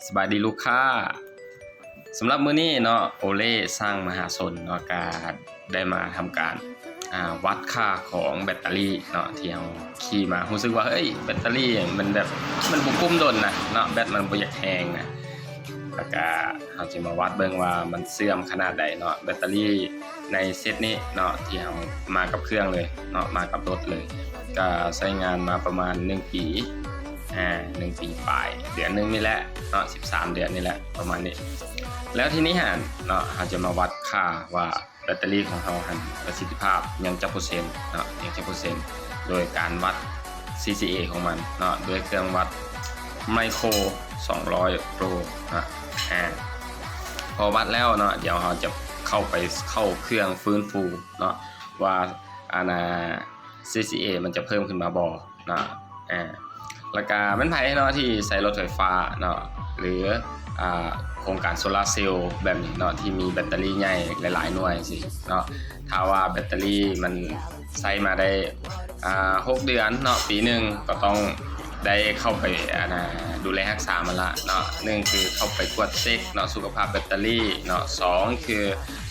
ສະບາຍດີລູກຄ້າ ສຳລັບມື້ນີ້ເນາະ ໂອເລຊ່າງມະຫາຊົນເນາະ ກະໄດ້ມາທຳການ ອ່າ ວັດຄ່າຂອງແບັດເຕີຣີເນາະ ທີ່ເຮົາຂີ່ມາ ຮູ້ສຶກວ່າ ເອີຍ ແບັດເຕີຣີມັນແບບ ມັນບໍ່ກຸ້ມດົນນະເນາະ ແບັດມັນບໍ່ຢາກແຮງນະ ແລ້ວກະເຮົາຊິມາວັດເບິ່ງວ່າມັນເສື່ອມຂະໜາດໃດເນາະ ແບັດເຕີຣີໃນເຊັດນີ້ເນາະ ທີ່ເຮົາມາກັບເຄື່ອງເລີຍເນາະ ມາກັບລົດເລີຍ ກະໃຊ້ງານມາປະມານໜຶ່ງປີ ອ່າ ໜຶ່ງປີປາຍ ເດືອນໜຶ່ງນີ້ແຫຼະເນາະ ສິບສາມເດືອນນີ້ແຫຼະ ປະມານນີ້ ແລ້ວທີນີ້ຫັ້ນເນາະ ເຮົາຈະມາວັດຄ່າວ່າແບັດເຕີຣີຂອງເຮົາຫັ້ນປະສິດທິພາບຍັງຈັກເປີເຊັນເນາະ ຍັງຈັກເປີເຊັນ ໂດຍການວັດ ຊີຊີເອ ຂອງມັນເນາະ ດ້ວຍເຄື່ອງວັດໄມໂຄຣສອງຮ້ອຍໂປຣເນາະ ອາ ພໍວັດແລ້ວເນາະ ດຽວເຮົາຈະເຂົ້າໄປ ເຂົ້າເຄື່ອງຟື້ນຟູເນາະ ວ່າ ອັນນ່າ ຊີຊີເອ ມັນຈະເພີ່ມຂຶ້ນມາບໍ່ເນາະ ອາ ແລ້ວກະແມ່ນໃຜເນາະທີ່ໃຊ້ລົດໄຟຟ້າເນາະ ຫຼື ອ່າ ໂຄງການໂຊລາເຊວແບບນີ້ເນາະ ທີ່ມີແບັດເຕີຣີໃຫຍ່ຫຼາຍໆໜ່ວຍຊີ້ເນາະ ຖ້າວ່າແບັດເຕີຣີມັນໃຊ້ມາໄດ້ ອ່າ ຫົກເດືອນເນາະ ປີໜຶ່ງ ກໍຕ້ອງໄດ້ເຂົ້າໄປ ອັນນ່າ ດູແລຮັກສາມັນລະເນາະ ໜຶ່ງຄືເຂົ້າໄປກວດເຊັກເນາະ ສຸຂະພາບແບັດເຕີຣີເນາະ ສອງຄື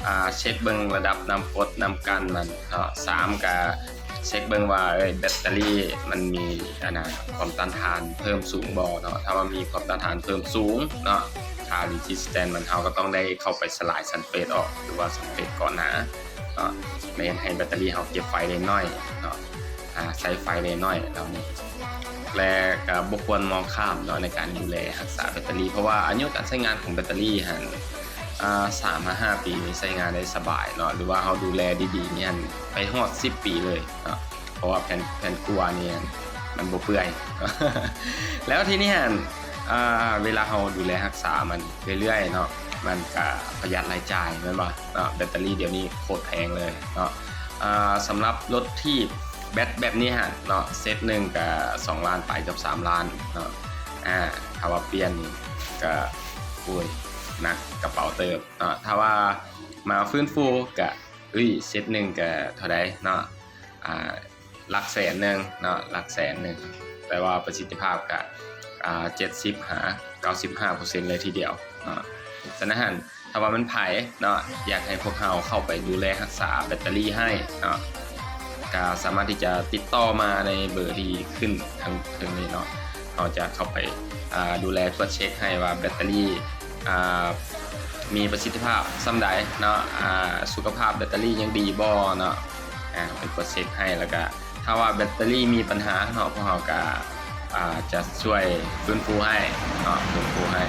ອ່າ ເຊັກເບິ່ງລະດັບນ້ຳກົດນ້ຳກັ່ນມັນເນາະ ສາມກະ ເຊັກເບິ່ງວ່າ ເອີຍ ແບັດເຕີຣີມັນມີ ອັນນ່າ ຄວາມຕ້ານທານເພີ່ມສູງບໍ່ເນາະ ຖ້າວ່າມີຄວາມຕ້ານທານເພີ່ມສູງເນາະ ຄ່າ resistance ມັນ ເຮົາກໍຕ້ອງໄດ້ເຂົ້າໄປສະຫຼາຍຊັນເຟດອອກ ຫຼືວ່າຊັນເຟດກ່ອນໜ້າເນາະ ແມ່ນໃຫ້ແບັດເຕີຣີເຮົາເກັບໄຟໄດ້ໜ້ອຍເນາະ ອາ ໃຊ້ໄຟໄດ້ໜ້ອຍເຫຼົ່ານີ້ ແລະ ກໍບໍ່ຄວນມອງຂ້າມເນາະ ໃນການດູແລຮັກສາແບັດເຕີຣີ ເພາະວ່າອາຍຸການໃຊ້ງານຂອງແບັດເຕີຣີຫັ້ນ ອາ ສາມຫາຫ້າປີນີ້ໃຊ້ງານໄດ້ສະບາຍເນາະ ຫຼືວ່າເຮົາດູແລດີໆນີ້ຫັ້ນ ໄປຮອດສິບປີເລີຍເນາະ ເພາະວ່າແຜ່ນ ແຜ່ນກົວນີ້ຫັ້ນ ມັນບໍ່ເປື່ອຍ ແລ້ວທີນີ້ຫັ້ນ ອາ ເວລາເຮົາດູແລຮັກສາມັນເລື້ອຍໆເນາະ ມັນກະປະຢັດລາຍຈ່າຍແມ່ນບໍ່ເນາະ ແບັດເຕີຣີດຽວນີ້ໂຄດແພງເລີຍເນາະ ອາ ສຳລັບລົດຖີບ ແບັດແບບນີ້ຫັ້ນເນາະ ເຊັດໜຶ່ງກະສອງລ້ານປາຍ ເກືອບສາມລ້ານເນາະ ອາ ຖ້າວ່າປ່ຽນນີ້ກະ ໂອ້ຍ ໜັກກະເປົາເຕີບເນາະ ຖ້າວ່າມາຟື້ນຟູກະ ອຸ້ຍ ເຊັດໜຶ່ງກະເທົ່າໃດເນາະ ອາ ຫຼັກແສນໜຶ່ງເນາະ ຫຼັກແສນໜຶ່ງ ແຕ່ວ່າປະສິດທິພາບກະ ອາ ເຈັດສິບຫາເກົ້າສິບຫ້າເປີເຊັນເລີຍທີດຽວເນາະ ສະນັ້ນ ຖ້າວ່າແມ່ນໃຜເນາະ ຢາກໃຫ້ພວກເຮົາເຂົ້າໄປດູແລຮັກສາແບັດເຕີຣີໃຫ້ເນາະ ກໍສາມາດທີ່ຈະຕິດຕໍ່ມາໃນເບີທີ່ຂຶ້ນທາງເທິງນີ້ເນາະ ເຮົາຈະເຂົ້າໄປ ອາ ດູແລກວດເຊັກໃຫ້ວ່າແບັດເຕີຣີ ອາ ມີປະສິດທິພາບສ່ຳໃດເນາະ ອາ ສຸຂະພາບແບັດເຕີຣີຍັງດີບໍ່ເນາະ ອາ ໄປກວດເຊັກໃຫ້ ແລ້ວກະ ຖ້າວ່າແບັດເຕີຣີມີບັນຫາເນາະ ພວກເຮົາກະ ອາ ຈະຊ່ວຍຟື້ນຟູໃຫ້ເນາະ ຟື້ນຟູໃຫ້.